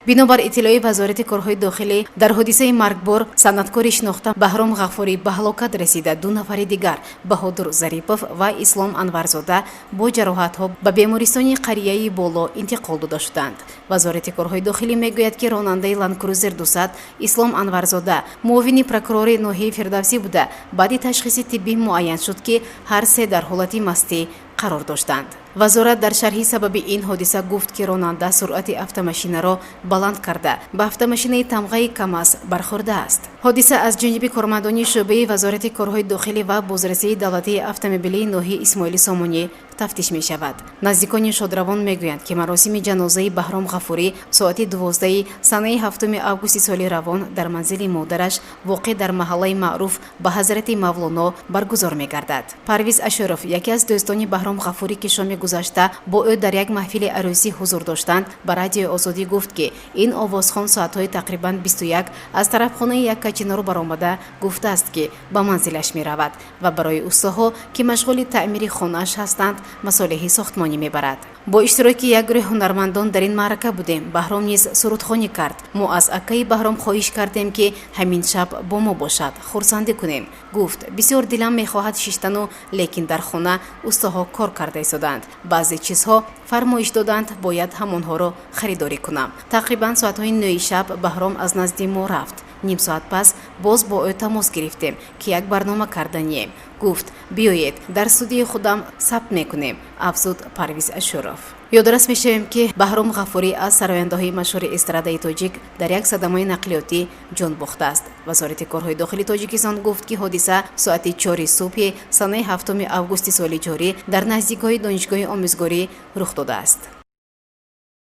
Бинобар иттилои Вазорати корҳои дохилӣ, дар ҳодисаи маргбор санъаткори шинохта Баҳром Ғафурӣ ба ҳалокат расида, ду нафари дигар, Баҳодур Зарипов ва Ислом Анварзода, бо ҷароҳатҳо ба бемористони қарияи Боло интиқол дода шуданд. Вазорати корҳои дохилӣ мегӯяд, ки ронандаи Ландкрузер 200 Ислом Анварзода муовини прокурори ноҳияи Фирдавсӣ буда, баъди ташхиси тиббӣ муайян шуд, ки ҳар се дар ҳолати мастӣ қарор доштанд. Вазорат дар шарҳи сабаби ин ҳодиса гуфт, ки ронанда суръати автомашинаро баланд карда, ба автомашинаи тамғаи КамАЗ бархӯрдааст. Ҳодиса аз ҷониби кормандони шӯъбаи Вазорати корҳои дохилӣ ва бозрасии давлатии автомобилии ноҳияи Исмоили Сомонӣ тафтиш мешавад. Наздикони шодравон мегӯянд, ки маросими ҷанозаи Баҳром Ғафурӣ соати 12-и санаи 7 августи соли равон дар манзили модараш, воқеъ дар маҳаллаи маъруф ба Ҳазрати Мавлоно, баргузор мегардад. Парвиз Ашуров, яке аз дӯстони Баҳром Ғафурӣ, ки шоми гузашта бо ӯ дар як маҳфили арӯсӣ ҳузур доштанд, ба Радиои Озодӣ гуфт, ки ин овозхон соатҳои тақрибан 21 аз тарабхонаи як качинор баромада, гуфтааст, ки ба манзилаш меравад ва барои устоҳо, ки машғули таъмири хонааш ҳастанд, масолеҳи сохтмонӣ мебарад. Бо иштироки як гурӯҳи ҳунармандон дар ин маърака будем. Баҳром низ сурудхонӣ кард. Мо аз акаи Баҳром хоҳиш кардем, ки ҳамин шаб бо мо бошад, хурсандӣ кунем. Гуфт: «Бисёр дилам мехоҳад шиштану, лекин дар хона устоҳо кор карда истодаанд, баъзе чизҳо фармоиш доданд, бояд ҳамонҳоро харидорӣ кунам». Тақрибан соатҳои 9-и шаб Баҳром аз назди мо рафт. Ним соат пас боз бо ӯ тамос гирифтем, ки як барнома карданием. Гуфт: «Биёед, дар студияи худам сабт мекунем», афзуд Парвиз Ашуров. Ёдрас мешавем, ки Баҳром Ғафурӣ аз сарояндаҳои машҳури эстрадаи тоҷик дар як садамаи нақлиётӣ ҷон бохтааст. Вазорати корҳои дохили Тоҷикистон гуфт, ки ҳодиса соати 4-и субҳи санаи 7 августи соли ҷорӣ дар наздикҳои Донишгоҳи омӯзгорӣ рух додааст.